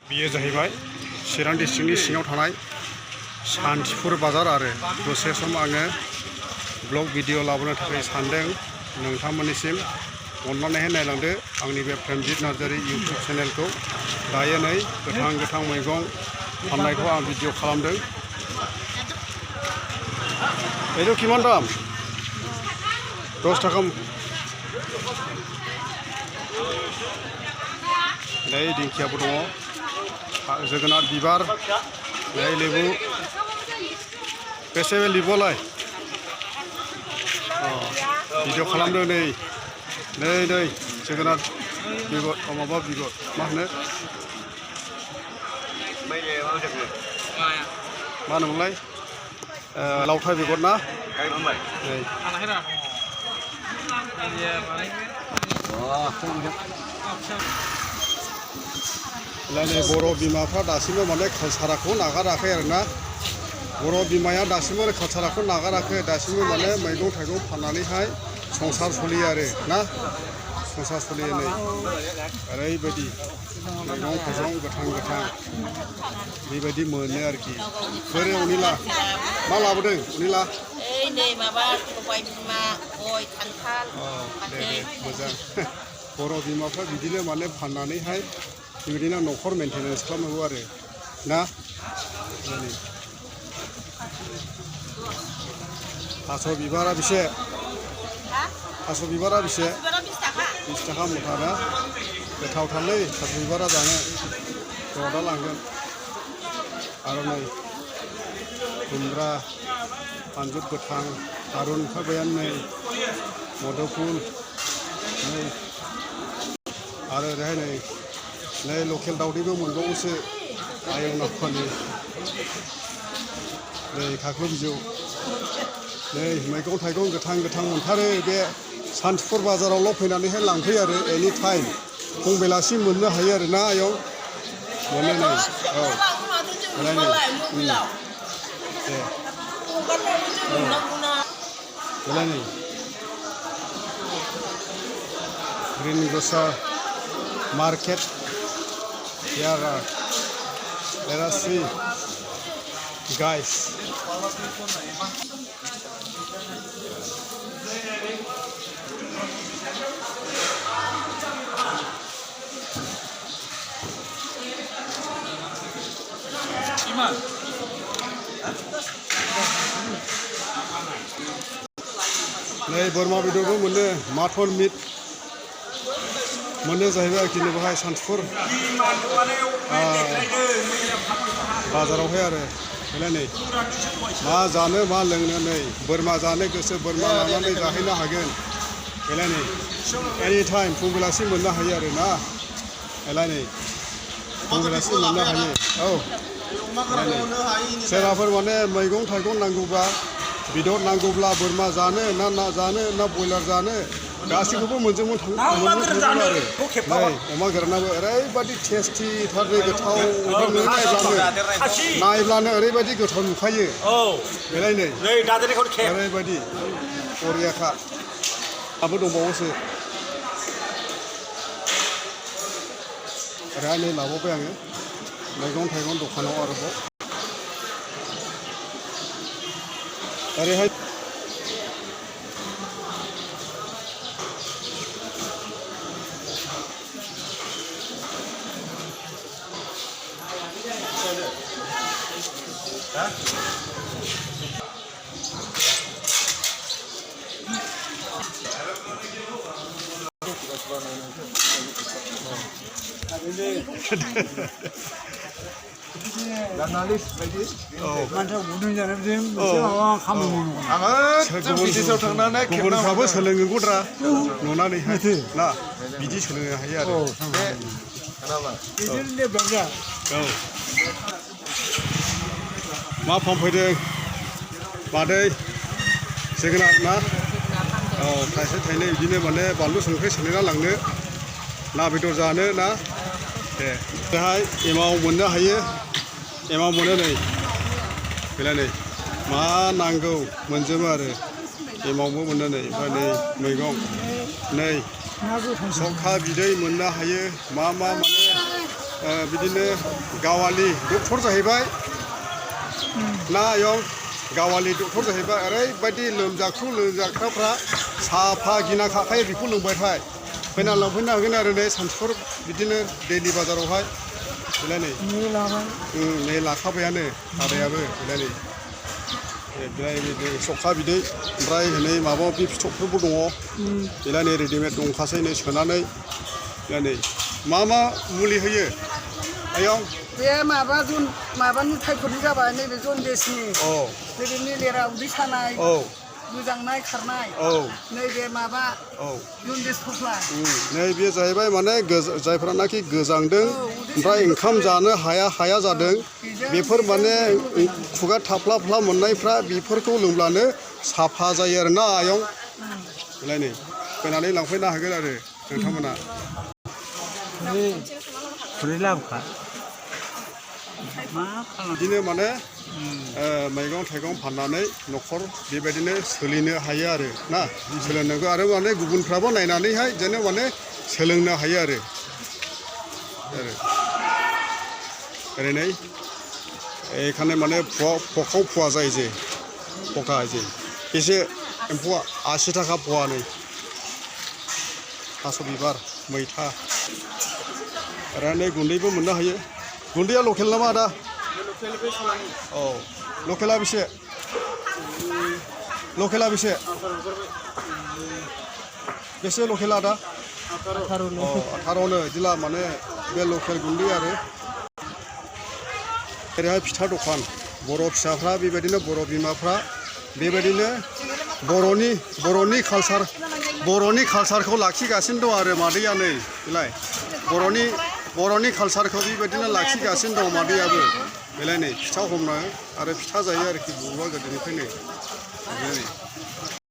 बियो जाहैबाय चिरां डिस्ट्रिक्टनि सिङाव थानाय सान्थिपुर बाजार आरो दसे सम आङो ब्लग भिडिअ लाबोनो थाखाय सानदों नोंथांमोननिसिम अननानैहाय नायलांदो आंनि बे प्रेमजित नार्जारी इउटुब चेनेलखौ दायो नै गोथां मैगं फाननायखौ आं भिडिअ खालामदों। बेनो किमान दाम 10 थाखा नै दिंखियाबो दङ जोगोनार बिबार नै लेबु बेसे बे लेबुआलाय भिडिअ खालामदों नै जोगोनार बेगर माबा बेगर मा होनो मा होनोमोनलाय लावथाय बेगर ना नै बर' बिमाफ्रा दासिमबो माने कालसारखौ नागाराखै आरोना बर' बिमाया दासिमबो कालसारखौ नागाराखै दासिमबो माने मैगं थाइगं फाननानैहाय संसार सोलियो आरो ना संसार सोलियो नै ओरैबायदि मैगं थाइगं गोथां बेबायदि मोनो आरोखि बोरै अनिला मा लाबोदों अनिला नै माबा सबाय बिमा गय खान्थाल दे मोजां बर' बिमाफ्रा बिदिनो माने फाननानैहाय बेबायदिनो न'खर मेनटेनेन्स खालामनांगौ आरो ना थास' बिबारा बेसे थास' बिबारा बेसे 20 थाखा मुथा ना गोथावथारलै थास' बिबारा जानो दा लांगोन आरो नै खुमब्रा बानलु गोथां थारुन ओंखारबायानो नै मुदुफुल नै आरो ओरैहाय नै लकेल दावदैबो मोनबावोसो आयं नाफानि नै खाख्लौ बिजौ नै मैगं थाइगं गोथां मोनथारो बे सान्थिपुर बाजारावल' फैनानैहाय लांफैयो आरो एनि टाइम फुं बेलासि मोननो हायो आरो ना आयं मोनो नै औ नै green ग्रसार market here let us see guys नै बोरमा बेदरबो मोनो माथन मिट मोनो जाहैबाय आरोखि नैबेहाय सान्थिपुर बाजारावहाय आरो बेलाय नै मा जानो मा लोंनो नै बोरमा जानो गोसो बोरमा लानानै जाहैनो हागोन बेलाय नै एनि टाइम फुं बेलासि मोननो हायो आरो ना बेलाय नै फुं बेलासि मोननो हायो औ सोरबाफोर माने मैगं थाइगं नांगौबा बेदर नांगौब्ला बोरमा जानो ना जानो ना बयलार जानो गासैखौबो मोनजोबनो थाङो आरो नै अमा गोरानाबो ओरैबायदि टेस्टि थारै गोथाव नायब्लानो ओरैबायदि गोथाव नुखायो बेलाय नै ओरैबायदि बरियाखा आबो दंबावोसो ओरैहाय नै लाबावबाय आङो मैगं थाइगं दखानाव आरोबाव ओरैहाय जर्नालिस्ट बायदि मानसिया गुदुं जानायजों मोनसे माबा खामानि मावनांगौ बिदेशआव थांनानै गुबुनफ्राबो सोलोंगौद्रा नुनानैहाय ना बिदि सोलोंनो हायो आरो बिदिनो डेभेलप जा औ मा फानफैदों मादै जोगोनार ना औ थाइसे थाइनै बिदिनो माने बानलु संख्रि सोलायना लांनो ना बेदर जानो ना दे बेहाय एमाव मोननो हायो एमाव मोनो नै बेलाय नै मा नांगौ मोनजोबो आरो एमावबो मोनो नै ओमफ्राय नै मैगं नै सखा बिदै मोननो हायो मा माने बिदिनो गावालि डक्टर जाहैबाय ना आयं गावालि डक्टर जाहैबाय ओरैबायदि लोमजाख्रु लोमजाख्राफ्रा साफा गिना खाखायो बेखौ लोंबायथाय फैना लांफैनो हागोन आरो नै सानसुफोर बिदिनो दैलि बाजारावहाय बेलाय नै नै लाखाबायानो आदायाबो बेलाय नै बेलाय सखा बिदै ओमफ्राय नै माबा माबि फिथकफोरबो दङ बेलाय नै रेडिमेड दंखासै नै सोनानै बेलाय नै मा मुलि होयो आयं बे माबानि टाइफयडनि जाबाय नैबे जनडिसनि नैबे मेलेरिया उदै सानाय गोजांनाय खारनाय नैबे माबा जनडिस थफ्ला नैबे जाहैबाय माने जायफ्रानाखि गोजांदों ओमफ्राय ओंखाम जानो हाया जादों बेफोर माने खुगा थाफ्ला मोननायफ्रा बेफोरखौ लोंब्लानो साफा जायो आरो ना आयं बेलाय नै फैनानै लांफैनो हागोन आरो नोंथांमोना खुरै लाबोखा बिदिनो माने मैगं थाइगं फाननानै न'खर बेबायदिनो सोलिनो हायो आरो ना सोलोंनांगौ आरो माने गुबुनफ्राबो नायनानैहाय जेन माने सोलोंनो हायो आरो ओरैनो एखाने माने फखाव फवा जायो जे फखा जे एसे एम्फौआ 80 थाखा फवानै थास' बिबार मैथा ओरैनो गुन्दैबो मोननो हायो गुन्दैया लकेल नामा आदा औ लकेला बेसे बेसे लकेला आदा 18नो दिला माने बे लकेल गुन्दै आरो ओरैहाय फिथा दखान बर' फिसाफ्रा बेबायदिनो बर' बिमाफ्रा बेबायदिनो बर'नि कालसारखौ लाखिगासिनो दं आरो मादैया नै बेलाय बर'नि कालसारखौ बेबायदिनो लाखिगासिनो दं मादैयाबो बेलाय नै फिथा हमनो आरो फिथा जायो आरोखि बर'आ गोदोनिफ्रायनो